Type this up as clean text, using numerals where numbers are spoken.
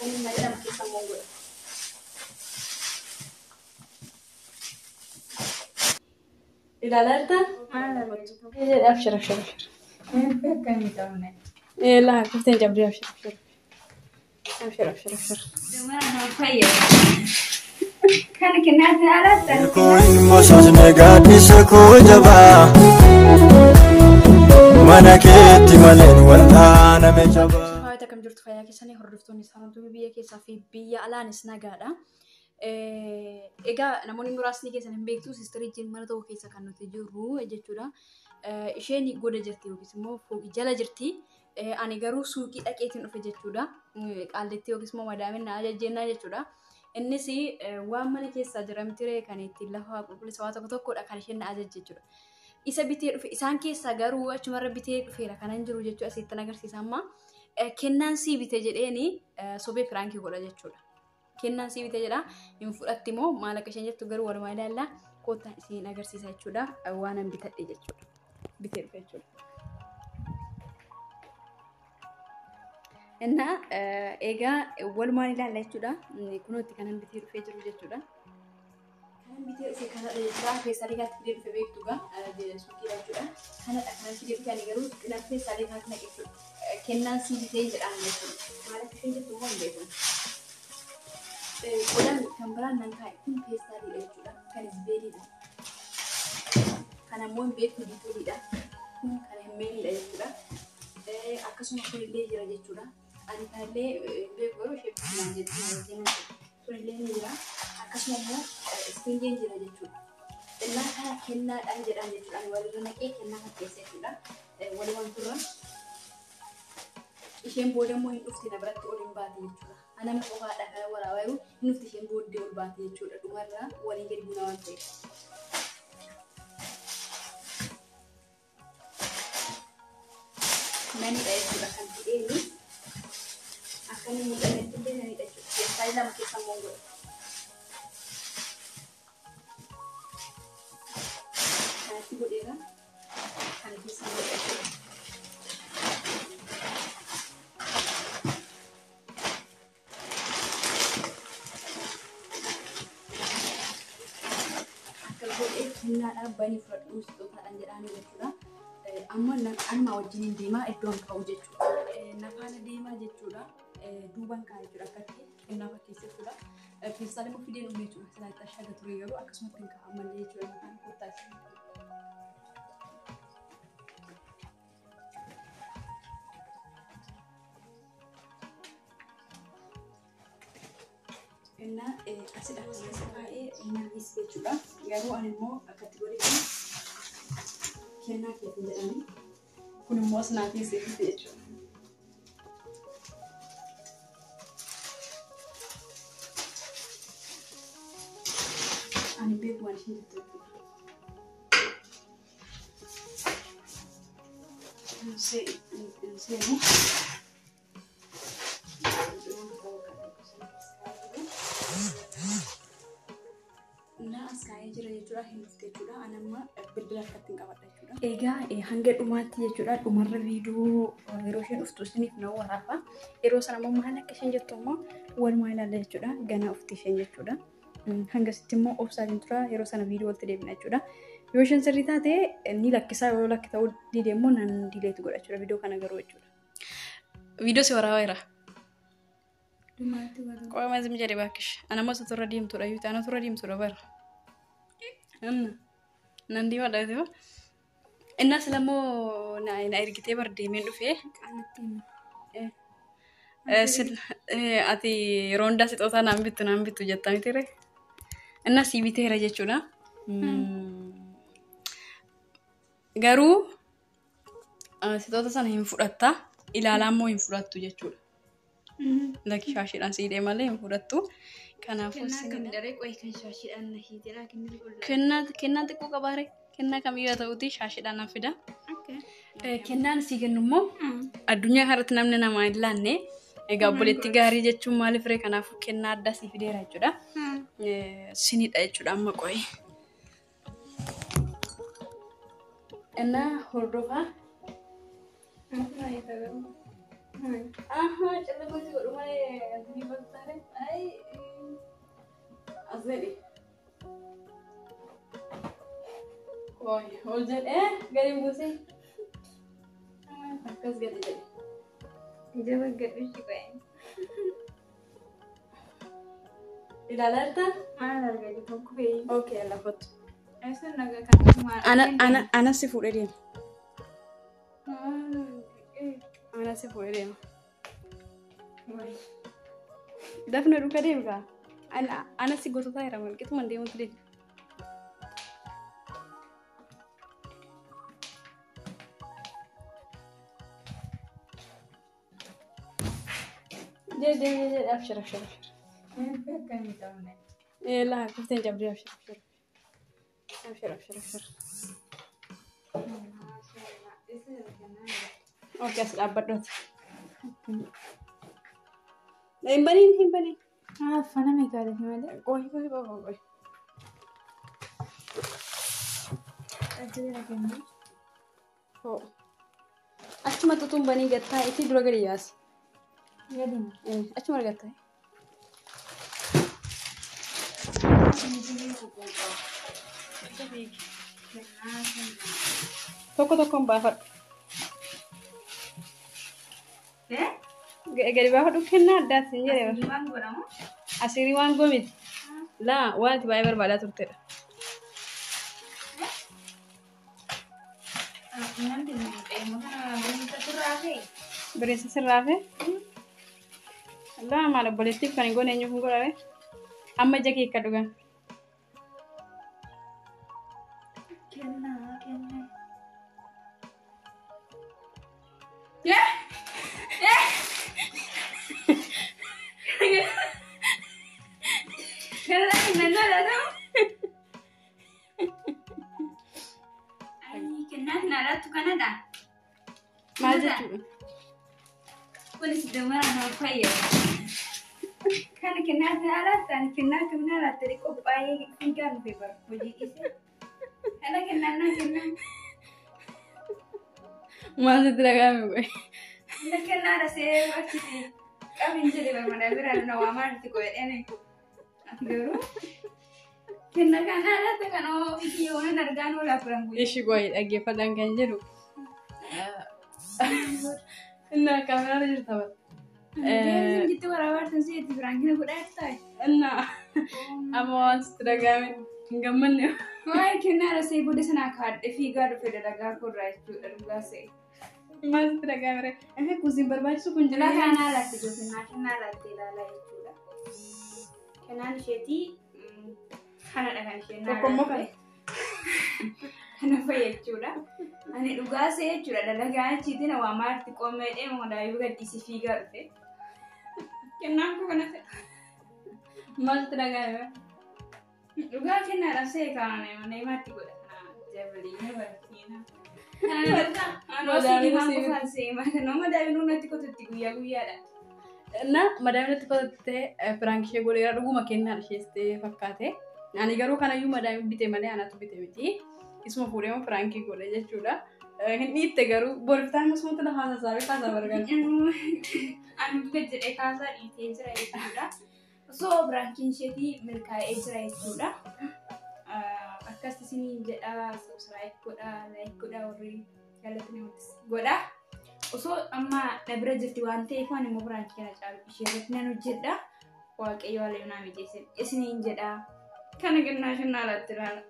Inni malee lama keessa immoo godha. Ilaalaa jirtaa? Abshir abshir abshir. Akka hin qabne. Laa kufteen cabdee abshir abshir. Abshir abshir abshir. Kana kennaatti alaatti. Mososne gaaddisa koo jabaa mana keetti maleen wal'aaname jabaa. Faayota akkam jirtu fayyaa keessanii hordoftoonni sagantuu biyya keessaa fi biyya alaanis nagaadha. Egaa namoonni muraasni keessan hin beektu siistarii wajjin mana tokko keessa kan nuti jirru jechuudha. Isheen goda jirti yookiis immoo fooqii jala jirti. Ani garuu suuqii dhaqeetiin dhufe jechuudha. Qaallitti yookiis immoo madaamin na ajajjennaa jechuudha. Innis waan mana keessaa jira mitiree kan ittiin lafa qulqulleessa waa tokko tokkodha kan isheen na ajajje jechuudha. Isa bitee dhufe isaan keessaa garuu achumarra bitee dhufeera kanan jiru jechuudha asittan agarsiisa amma. Kennaan sii bite jedheeni sobee piraankii godha jechuudha. Kennaan sii bite jedha hin fudhatti moo maal akka isheen jettu garuu walumaa ilaalla koottaan isin agarsiisa jechuudha waan an bitadhe jechuudha. Bitee dhufe jechuudha. Innaa egaa walumaan ilaalla jechuudha. Kunootti kanan bitee dhufee jiru jechuudha. Kanan bitee dhufe kanadha jechuudha. Feestaalii kanatti fidee dhufe beektu gaa suuqiidha jechuudha. Kanadha kanan fidee dhufe ani garuu xinaa feestaalii kanatti naqe jechuudha. Kennaan sii bitee jedhaan jechuudha. Maal akka isheen jettu immoo hin beeku. Qodaan kan biraan nan kaa'e kun feestaaliidha jechuudha. Kan isbeeliidha. Kan ammoo hin beektu diitooliidha. Kun kan himmeeliidha jechuudha. Akkasuma kunillee jira jechuudha. Ani kanallee hin beeku garuu ishee bittinaan jechuudha. Kunillee ni jira. Akkasuma immoo isfinjeen jira jechuudha. Innaa kana kennaadhaan jedhaan jechuudha. Ani walirra naqee kennaa fakkeessa jechuudha. Walumaan turra. Isheen booda immoo hin dhufti na biratti ol hin baate jechuudha. Ana nama qofaadha kan waraabaa jiru hin dhufti isheen booddee ol baate jechuudha. Dhumarraa waliin gadi buuna waan ta'eef. Nanidha jechuudha kan fidheeni. Akka inni mul'annetti illee nanidha jechuudha. Keessaa lama keessa immoo godha. Kanatti godheera. Kana keessa godha jechuudha. Akka godhee kennaadhaan banii fudhadhuu sixootaadhaan jedhaanii jechuudha. Amma anuma wajjiniin deemaa iddoon ka'u jechuudha. Nafaana deemaa jechuudha. Duubaan ka'a jechuudha akkatti kennaa fakkeessa jechuudha. Feestaalii immoo fideen dhume jechuudha. Silaa itti ashaga ture garuu akkasumatti hin ka'a ammallee jechuudha. Nafaana kottaa isa. Innaa asidha as keessa kaa'ee naanis jechuudha. Garuu ani immoo akkatti godhee kennaa keetiin jedhani. Kun immoo as naa keessa jechuudha. Ani beeku waan isheen jettu jechuudha. Hin seenu. Innaa as kaa'ee jira jechuudha. Hin dhufte jechuudha. Ani amma bilbila harkatti hin qabadha jechuudha. Egaa hanga dhumaatti jechuudha. Dhumarra viidiyoo yeroo isheen dhuftu isiniif na waraaba. Yeroo sana immoo maal akka isheen jettu immoo walumaa ilaalla jechuudha. Ganaa ufti isheen jechuudha. Hangasitti immoo obsaatiin tura yeroo sana viidiyoo walitti deebina jechuudha. Yoo isheen sirrii taate ni lakkisaa yoo lakki ta'uu dide immoo nan dileetu godha jechuudha viidiyoo kana garuu jechuudha. Viidiyoo si waraabaa jira. Qo'ama zim jedhe baakkish. Ana ammoo turra deemtuudha yoo ta'an turra deemtuudha bara. Nan deemadha yoo Innas lammoo na ergitee bar deemeen dhufee. Ati yeroo hundaa sixootaa naan bittu naan bittu jetta miti ree. Innas sii biteera jechuudha. Garuu sixoota sana hin fudhatta. Ilaalaa immoo hin fudhattu jechuudha. Lakki shaashiidhaan sii hidhee malee hin fudhattu. Kanaafuu kennaa xiqqoo qabaare kennaa kamiyyuu haa ta'uuti shaashiidhaan nan fida. Kennaan sii kennu immoo addunyaa kanarratti namni namaa hin laanne egaa obboleettii gaarii jechuun maaliif ree kanaafuu kennaa addaa sii fideera jechuudha. Sinidha jechuudha amma qo'ee. Innaa hordofaa. Aha, calaqooti godhu malee asii baltaare. Ay, as jedhi. Oi, ol jedhee gadi buusee. Akkas gadi jedhi. Ija baggadhushi qo'e. Ilaalaa jirtaa? Maal argaa jirtu kufee? Okay, lafattu. Eessa nagaa kan maal? Ana ana si fuudhee deema. Ana si fuudhee deema. Dafna dhuka deemu kaa. Ana si gosoota jira malqituma deemutu deema. Jee jee jee jee abshir abshir abshir. Laa kufteen cabdee abshir abshir. Abshir abshir abshir. Okay, as dhaabbadhooti. Hin baniin hin baniin. Afaan meeqaadha malee? Qohi qohi qohi qohi. Ajjeera kennuu. Hoo. Achuma tutuun banii gattaa itti dura gadi yaasi. Gadima. Achuma gattaa. Tokko tokkoon baafadhu. Gadi baafadhu kennaa addaati hin jedhee. Waan godhamu? Asirii waan gomiti. Laa waan ati baay'ee barbaadaa turtedha. Bineensa sirraafe. Laa maal obboleettiif kan hin goone eenyuuf hin godhame? Amma ija kee akka dhugan. Kennaa kennaa. Kennaa kana alaattu kanadha. Maal jechuudha? Kunis damara nama fayyada. Kana kennaa kana alaatti ani kennaa kana alaatti qophaa'ee fiigaa dhufe bara hojii dhiisee. Kana kennaa naa kennaa. Maal sitti dhaga'ame qoy? Kana kennaa rasee achitti qabin jedhe bara mana biraa na waamaa itti qo'edheen. Ati garuu kennaa kana alaatti kan ofii waan argaan oolaa furan guyyaa. Ishi qoy dhaggeeffadhaan kan jedhu. Innaa kaameraarra jirta bara. Deemsi jitti waraabaa si'etti firaankina godhaa jirtaa? Innaa amma waan sitti dhaga'ame hin gammanne. Waa'ee kennaa rasee booda sanaa kaadhee fiigaa dhufe dalagaa korraa jechuudha dhugaa se'e. Maal sitti dhaga'ame ree? Inni kuusiin barbaachisu kun Ilaa jira. kanaa alaatti jiru kennaa kennaa alaatti ilaalaa jechuudha. Kennaan isheetii kanadha kan isheen Tokko immoo kana. Kana fa'a jechuudha. Ani dhugaa se'e jechuudha dalagaa achiitiin waa maarti qoomee deemu daa'ima gaddisii fiigaa dhufe. Kennaan koo kana ta'e. Maal sitti dhaga'ame? Dhugaa kennaadhaaf se'e kaa'ame mana himaatti godha kana jabaliina barkiina. Madaabinuu natti kotutti guyyaa guyyaadha. Na madaabinatti kotattee piraank ishee godheera dhuguma kennaan ishees ta'ee fakkaate. Ani garuu kanayyuu madaabin bite malee anatu bite miti. Isuma fuudhee piraankii godhe jechuudha. Hin dhiitte garuu boriftaan musumatti lafaa sassaabee kaasaa bargaana. Ani gad jedhee kaasaa dhiitee jira jechuudha. Osoo piraankiin isheetii milkaa'ee jira jechuudha. Akkas isiniin jedhaa subscribe godhaa, like godhaa warri jaallatanii godhaa. Osoo amma na bira jirti waan ta'eef ani immoo piraankii kana caalu ishee irratti nan hojjedha. Waaqayyo haala naa mijeesse isiniin jedhaa. Kana kennaa kennaa alaatti ilaala.